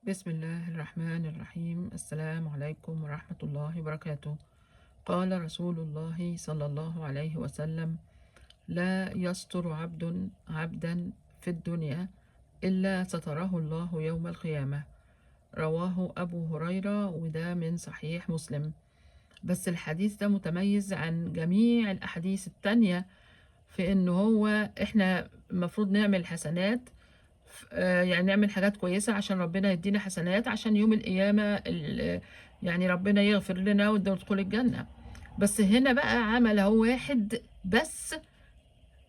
بسم الله الرحمن الرحيم. السلام عليكم ورحمة الله وبركاته. قال رسول الله صلى الله عليه وسلم: لا يستر عبد عبدا في الدنيا إلا ستره الله يوم القيامة. رواه أبو هريرة، وده من صحيح مسلم. بس الحديث ده متميز عن جميع الأحاديث التانية في إن هو إحنا المفروض نعمل حسنات، يعني نعمل حاجات كويسة عشان ربنا يدينا حسنات، عشان يوم القيامة يعني ربنا يغفر لنا وندخل الجنة. بس هنا بقى عمل هو واحد بس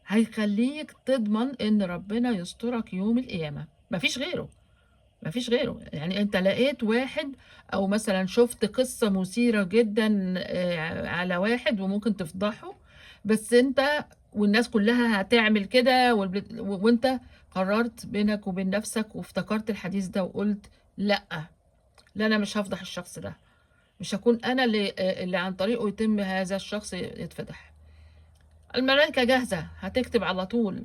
هيخليك تضمن إن ربنا يسترك يوم القيامة، مفيش غيره، مفيش غيره. يعني انت لقيت واحد او مثلا شفت قصة مثيرة جدا على واحد وممكن تفضحه، بس انت والناس كلها هتعمل كده، وانت قررت بينك وبين نفسك وافتكرت الحديث ده وقلت لا لا، انا مش هفضح الشخص ده، مش هكون انا اللي عن طريقه يتم هذا الشخص يتفضح. الملائكة جاهزة هتكتب على طول،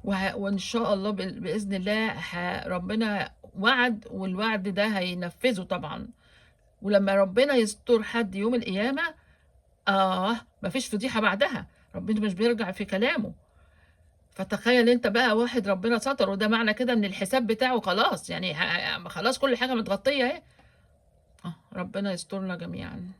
وإن شاء الله بإذن الله ربنا وعد، والوعد ده هينفذه طبعا. ولما ربنا يستر حد يوم القيامة مفيش فضيحة بعدها، ربنا مش بيرجع في كلامه. فتخيل انت بقى واحد ربنا ستره، وده معنى كده ان الحساب بتاعه خلاص، يعني خلاص كل حاجة متغطية اهي. ربنا يسترنا جميعا.